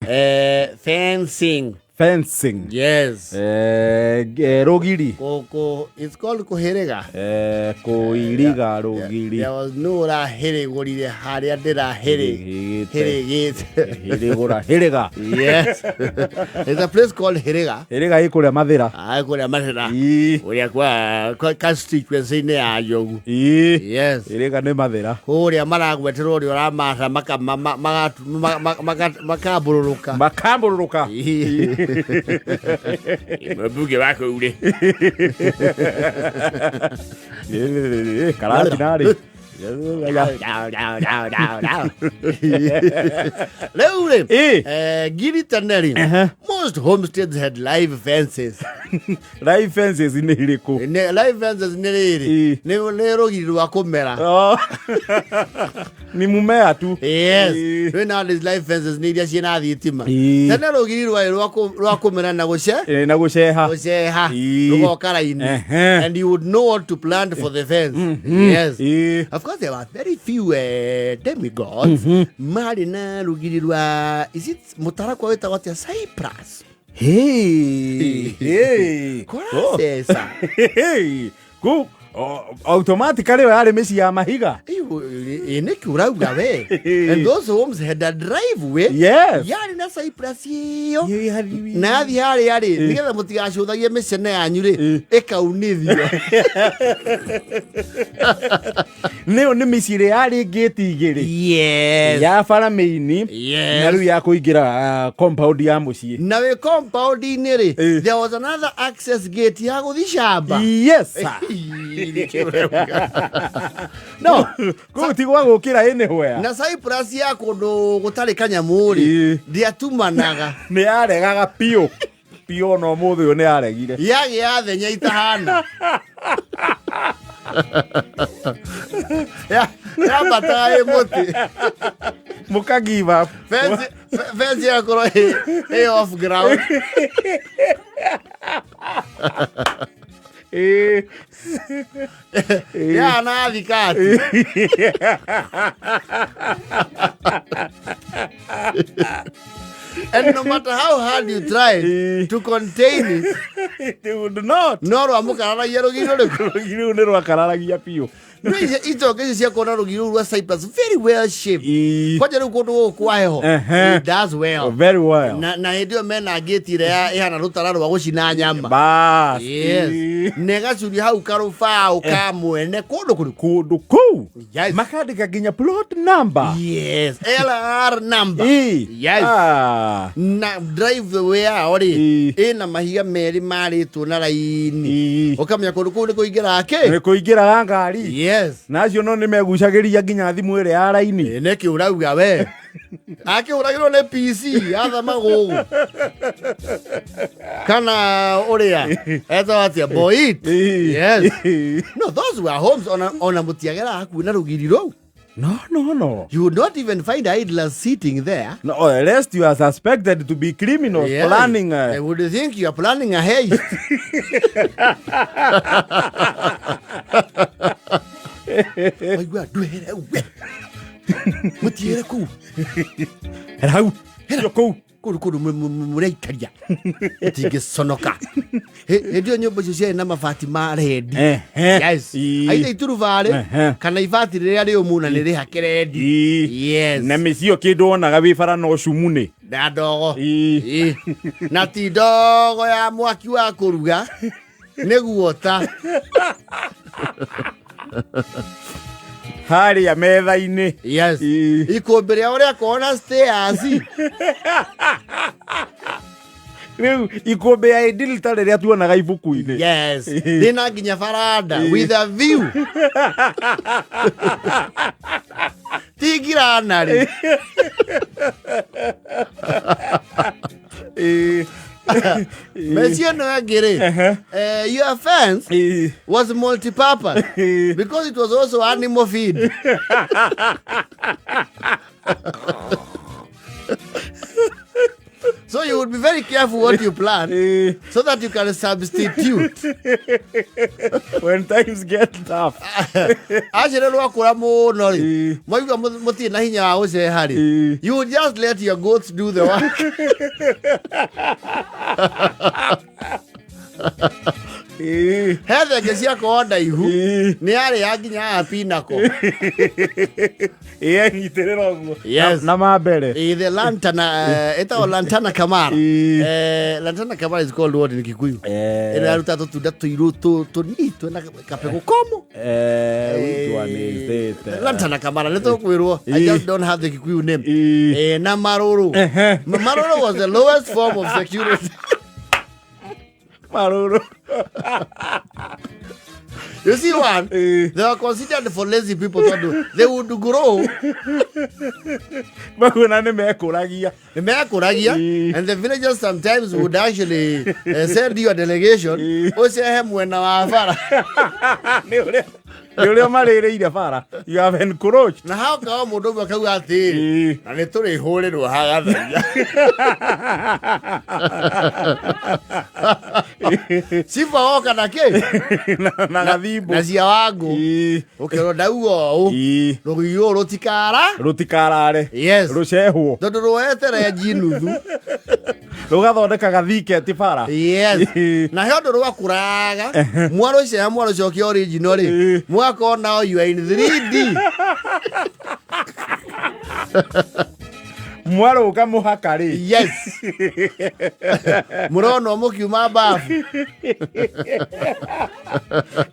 Fencing. Fencing. Yes. Rũgiri. It's called kũhĩrĩga. Kũiriga rũgiri. There was no ũrahĩrĩgũrire harĩa ndĩrahĩrĩ Hĩrĩgĩte. hĩrĩgĩte. Hĩrĩgũra hĩrĩga. Yes. There's a place called Hĩrĩga. Hĩrĩga ĩ kũrĩa Mathĩra. Ah, kũrĩa Mathĩra. Ii. Kũrĩa kwa constituency-inĩ ya Njogu. Ii. Yes. Hĩrĩga nĩ Mathĩra. Kũrĩa maragweterwo ũrĩa ũramata makambũrũrũka. Makambũrũrũka. Mbunge wa kũu rĩ. Karatina rĩ. Rĩu rĩ, Ĩ. ngiri tene rĩ, most homesteads had live fences. Live fences nĩ irĩkũ? Live fences nĩ rĩrĩ, Ĩ. nĩ rũgiri rwa kũmera. Oh. Ni mumea tu. Yes. Ĩ. Rĩu nowadays live fences nĩ iria ciĩna thitima. Ĩ. Tene rũgiri rwarĩ rwa kũmera na gũce Na gũceha. gũceha Ĩ. rũgoka raini, and you would know what to plant for the fence. Yes. Ĩ. Of course there were very few demigods marĩ na rũgiri rwa, is it mũtarakwa wĩtagwo atĩa, cypress? Hey. Hey. Kũraceca. Hey. Ku automatically ĩyo yarĩ mĩciĩ ya mahiga. Ĩ nĩkĩ ũrauga we? And those homes had a driveway. Yes. Yarĩ na cypress ĩyo. Ĩ, Na yathiĩ harĩa rĩ, nĩgetha mũtigacũthagie mĩcene yanyu rĩ, ĩkaunithio. Nĩyo nĩ mĩciĩ ĩrĩa yarĩ ngĩti igĩrĩ. Yes. Ya bara mĩini. Yes. Na rĩu ya kũingĩra compound ya mũciĩ. Na wĩ compound-inĩ rĩ, Ĩ. there was another access gate ya gũthiĩ camba. Yes. Sir. Nĩkĩ ũrauga? No. Kũu ti gwa gũkĩra anywhere. Na cypress ya kũndũ gũtarĩ kanyamũ rĩ, Ĩ. ndĩatumanaga. Nĩ yaregaga biũ. Biũ ona ũmũthĩ ũyũ nĩ yaregire. Yagĩa thenya itahana. Yambataga ĩ mũtĩ. Mũka give up. Fence yakorwo ĩ off ground. Ĩ. Yana thikati. And no matter how hard you try to contain it, It would not. no rwamũkararagia rũgiri rũrĩkũ? Rũgiri rũu nĩ rwakararagia biũ. Nĩ itonga icio cia kuona rũgiri rũu rwa cypress very well shaped. Ĩ. Kwanja rĩu kũndũ gũkũ kwa heho, it does well. Very well. Na hĩndĩ ĩyo mena ngĩti ĩrĩa ĩhana rũtara rwa gũcina nyama. Bas. Yes. Ĩ. Na ĩgacuria hau karũbaũ ka mwene kũndũ kũrĩkũ. Kũndũ kũu. Yes. Makandĩka nginya plot number. Yes. LR number. Ĩ. Yes. Ah. Na driveway yao rĩ, Ĩ. ĩna mahiga merĩ marĩtwo na raini. Ĩ. Ũkamenya kũndũ kũu nĩ kũingĩraga kĩ? Nĩ kũingĩraga ngari. Yes. Na acio no nĩ megucagĩria nginya thimũ ĩrĩa ya raini. Ĩ, nĩkĩ ũrauga we? Akĩhũragĩrwo nĩ PC athama gũgũ. Kana ũrĩa etagwo atĩa, Boit. Ĩ. Yes. No, those were homes ona mũtiageraga hakuhĩ na rũgiri rũu. No, no, no. You would not even find idlers sitting there. No, lest you are suspected to be criminals Yes. planning. They would think you are planning a heist. Waigua ndwehere we. Mũtiere kũu. Hera hau. Hera kũu. Kũndũ kũndũ mũraikaria. Mũtingĩconoka. Hĩndĩ ĩyo nyũmba icio ciarĩ na mabati ma rendi. Yes. Ĩ. Aitha iturubarĩ kana ibati rĩrĩa rĩũmũ na nĩ rĩhake rendi. Ĩ. Yes. Na mĩciĩ ĩyo kĩndũ wonaga wĩ bara no cumunĩ. Na ndogo. Ĩ. Ĩ. Na ti ndogo ya mwaki wa kũruga, nĩ guota. Harĩa metha-inĩ. Yes. Ĩ. Ikũmbĩ rĩao rĩakorwo na stairs. Rĩu ikũmbĩ ya idili ta rĩrĩa tuonaga ibuku-inĩ. Yes. Rĩna nginya baranda with a view. Ti ngiranarĩ. Ĩ. Mĩciĩ ĩno ĩngĩ rĩ, your fence Ĩ. was multi-purpose because it was also animal feed. So you would be very careful what you plan so that you can substitute. When times get tough. Acere rwakũra mũno rĩ, mwaigua mũtirĩ na hinya wa gũceha rĩ, you would just let your goats do the work. He thenge ciakorwo ndaihu nĩ yarĩ ya nginya ya pinako. Ĩĩ, anyitĩrĩra ũguo. Yes. Na mambere. The lantana, ĩtagwo lantana kamara. Lantana kamara is called what in Kikuyu? Ĩno yaruta tũtunda tũirũ tũnini twĩna kapegũ komũ. Which one is it? Lantana kamara nĩ tũkwĩrwo. I just don't have the Kikuyu name. Na marũrũ. Marũrũ was the lowest form of security. Marũrũ. You see one, they were considered for lazy people tondũ they would grow. Maguo na nĩ mekũragia. Nĩmekũragia. And the villagers sometimes would actually send you a delegation ũcehe mwena wa bara. Nĩ ũrĩa marĩrĩire bara. You have encroached. Na haukawa mũndũ ũmwe akauga atĩrĩ, na nĩ tũrĩhũrĩrwo hagatharia ciba woka na kĩ Na gathimbo. Na cia wangũ ũkerwo ndauga ũũ, rũgiri rũrũ rũtikara Rũtikarare. Yes. Rũcehwo. Tondũ rwoete renji nuthu. Rũgathondeka gathiketi bara. Yes. Na he ũndũ rwakũraga mwarũceha mwarũcokia original rĩ, mũgakorwo nao you are in 3D. Mwarũga mũhaka rĩ. Yes, mũronwo mũkiuma mbabu.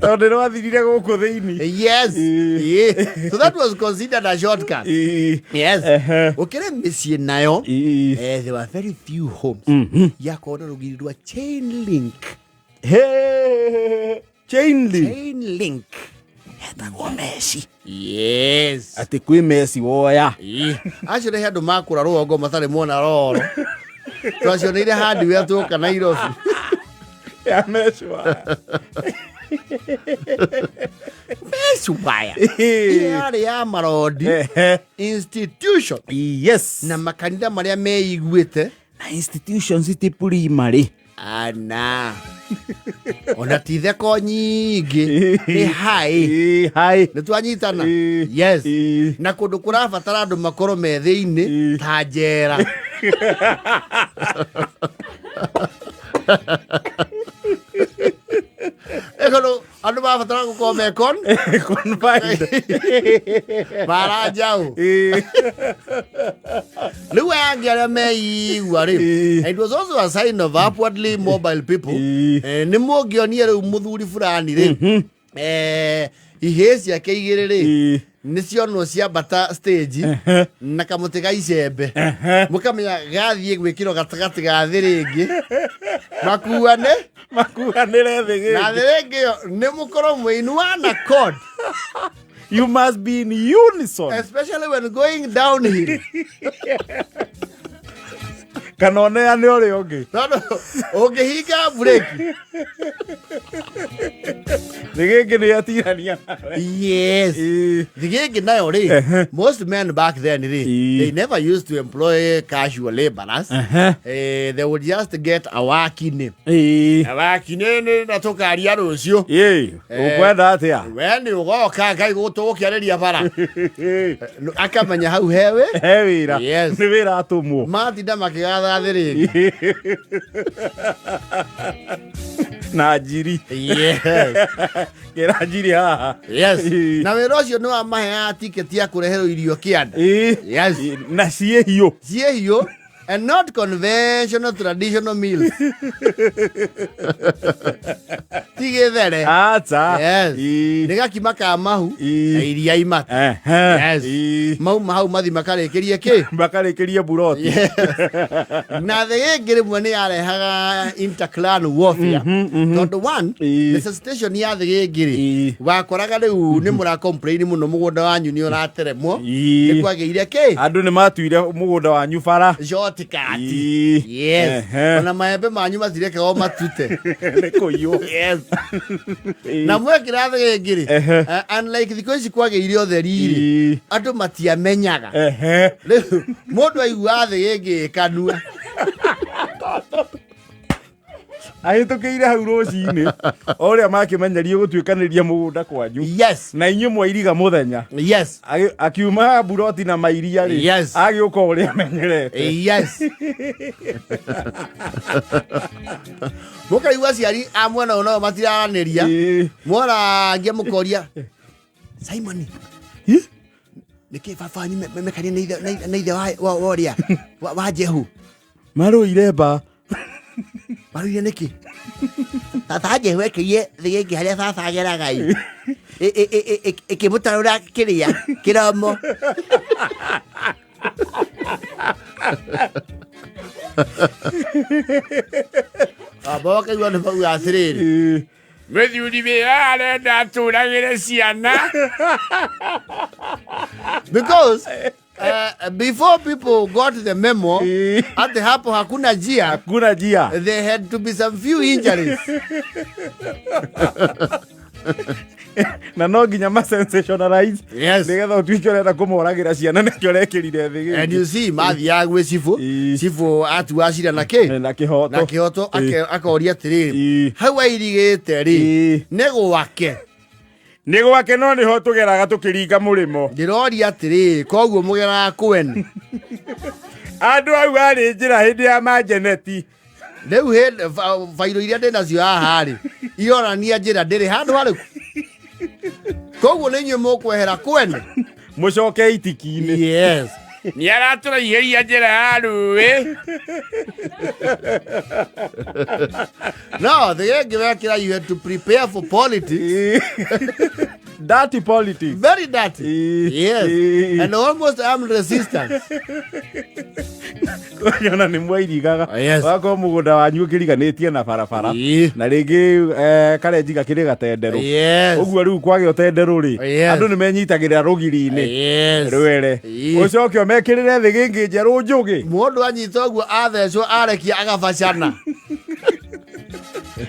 Tondũ rwathirire gũkũ thĩinĩ. Yes. Yeah. So that was considered a shortcut. Yes. Ũkĩrĩ mĩciĩ nayo, there were very few homes yakorwo na rũgiri rwa chain link. Hey, chain link. Chain link hetagwo mesh. Yes. Atĩ kwĩ mesh woya. Acio nĩ andũ makũra rũgongo matarĩ mona roro twacioneire hardware tuoka Nairobi. Ya mesh waya. Mesh wire yarĩ ya marondi institution na makanitha marĩa meiguĩte. Na institutions ti primary. Ana ona ti theko nyingĩ nĩ high. Hai. Nĩ twanyitana? Yes. Na kũndũ kũrabatara andũ makorwo me thĩinĩ ta njera. Ĩkorwo andũ marabatara gũkorwo me con Confined. Mara njaũ. Rĩu aya angĩ arĩa meigua rĩ, it was also a sign of upwardly mobile people. Nĩ mũngĩonire rĩu mũthuri fulani rĩ, ihĩĩ ciake igĩrĩ rĩ, nĩ cionwo ciambata stage na kamũtĩ ga icembe, mũkamenya gathiĩ gwĩkĩrwo gatagatĩ ga thĩ rĩngĩ makuane. Makuanĩre thĩ Na gĩngĩ. Thĩ rĩngĩ ĩyo nĩ mũkorwo mwĩ one accord. You must be in unison. Especially when going downhill. Kana ũneane ũrĩa ũngĩ. Tondũ ũngĩhinga breki. Thĩ gĩngĩ nĩ atirania nawe. Yes. Thigĩngĩ nayo rĩ, most men back then rĩ, they never used to employ casual laborers. They would just get a working a working nĩ na tũkaria rũciũ. Ũkwenda atĩa? We nĩ ũgoka ngai tũgũkĩarĩria bara. Akamenya hau hewe He wĩra. Yes. Nĩ wĩra atũmwo. Matinda makĩgatha thĩ rĩngĩ. Na njiri. Yes. Kĩra njiri haha. Yes. Na wĩra ũcio nĩ wamaheaga tiketi ya kũreherwo irio kĩanda. Yes. Na ciĩ hiũ. Ciĩ hiũ and not conventional traditional meals, ti gĩthere. Aca. Yes. Nĩ gakima ka mahu na iria imata. Yes. Mauma hau mathi makarĩkĩrie kĩ? Makarĩkĩrie buroti. Yes. Na thĩ ĩngĩ rĩmwe nĩ yarehaga interclan warfare tondũ one, necessitation ya thĩ ĩngĩ rĩ, wakoraga rĩu nĩ mũra complain mũno mũgũnda wanyu nĩ ũrateremwo, nĩ kwagĩire kĩ? Andũ nĩ matuire mũgũnda wanyu bara. Shortcut. Yes. Ona maembe manyu matirekagwo matute. Nĩ kũiywo. Yes. Na mwekĩra thĩ ĩngĩ rĩ, unlike thikũ ici kwagĩire ũtheri rĩ, andũ matiamenyaga. Rĩu mũndũ aiguaga thĩ ĩngĩ ĩkanua. Ahĩtũkĩire hau rũcinĩ o ũrĩa makĩmenyerio gũtuĩkanĩria mũgũnda kwanyu, na inyuĩ mwairiga mũthenya. Akiuma mburoti na mairia rĩ, agĩũka ũrĩa amenyerete. Mũkaigua aciari a mwena ũyũ nao matiraranĩria. Mwarangia mũkoria Simon, Hi? nĩkĩ baba wanyu mekanie na ithe wa ũrĩa wa Jehu? Marũire mba. Marũire nĩkĩ? Tata Jehu ekĩrie thĩgĩngĩ harĩa baba ageraga ĩ. Ĩkĩmũtarũra kĩrĩa kĩromo. Baba wakaigua nĩ mauga atĩrĩrĩ, Mũthuri wĩra arenda atũragĩre ciana. Because before people got the memo ati hapo hakuna njia, Hakuna njia, there had to be some few injuries. Na no nginya ma sensationalize nĩgetha ũtuĩke ũrenda kũmoragĩra ciana nĩkĩo ũrekĩrire thĩ. And you see, mathiaga gwĩ cibũ. Cibũ atua cira na kĩ? Na kĩhoto. Na kĩhoto. Akoria atĩrĩrĩ, hau airigĩte rĩ, nĩ gwake? Nĩ gwake, no nĩho tũgeraga tũkĩringa mũrĩmo. Ndĩroria atĩrĩrĩ, koguo mũgeraga kwene? Andũ au arĩ njĩra hĩndĩ ya manjeneti. Rĩu hĩndĩ bairo iria ndĩ nacio haha rĩ, ironania njĩra ndĩrĩ handũ harĩku, koguo nĩ inyuĩ mũkwehera kwene? Mũcoke itiki-inĩ. Nĩ aratũraihĩria njĩra ya rũĩ. No thĩgĩngĩ wekĩra, you had to prepare for politics. Dirty politics. Very dirty. And almost armed resistance. Ona nĩ mwairigaga. Wakorwo mũgũnda wanyu ũkĩriganĩtie na barabara, na rĩngĩ karenji gakĩrĩ gatenderũ, ũguo rĩu kwagĩa ũtenderũ rĩ, andũ nĩ menyitagĩrĩra rũgiri-inĩ rwere, ũcoke ũmekĩrĩre thĩgĩngĩ njerũ njũgĩ. Mũndũ anyita ũguo, athecwo, arekia agabacana.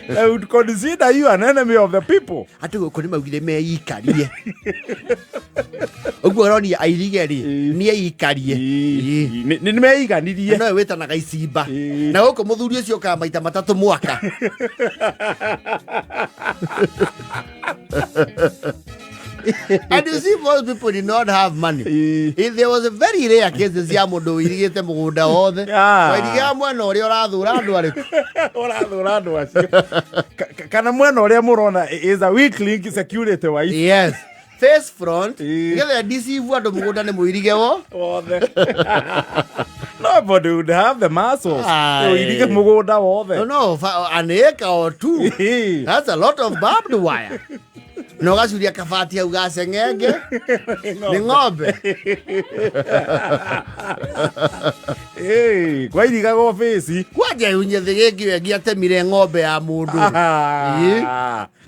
I would consider you an enemy of the people. Atĩ gũkũ nĩ maugire meikarie ũguo, aronia airige rĩ, nĩ eikarie. Nĩ meiganirie. No wĩtanaga icimba. Na gũkũ mũthuri ũcio ũkaga maita 3 mwaka. And you see, most people did not have money. If there was a very rare cases ya mũndũ wĩirigĩte mũgũnda wothe. Wairigaga mwena ũrĩa ũrathũra andũ arĩkũ? Ũrathũra andũ acio. Kana mwena ũrĩa mũrona is a weak link security wise. Yes, face front, nĩgetha deceive andũ mũgũnda nĩ mũirige wo wothe. Nobody would have the muscles Aye. ũirige mũgũnda wothe. No, an acre or two. That's a lot of barbed wire. Na ũgacuria kabati hau gaceng'enge nĩ ng'ombe. Kwairigagwo bĩci. Kwanja unye thĩgĩngĩ wengi atemire ng'ombe ya mũndũ.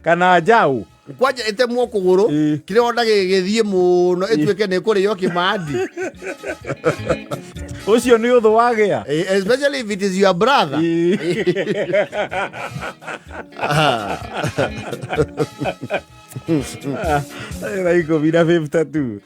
Kana njaũ. Kwanja ĩtemwo kũgũrũ, kĩronda gĩgĩthiĩ mũno, ĩtuĩke nĩ kũrĩo kĩmandi. Ũcio nĩ ũthũ wagĩa. Especially if it is your brother. Thaa 10:52.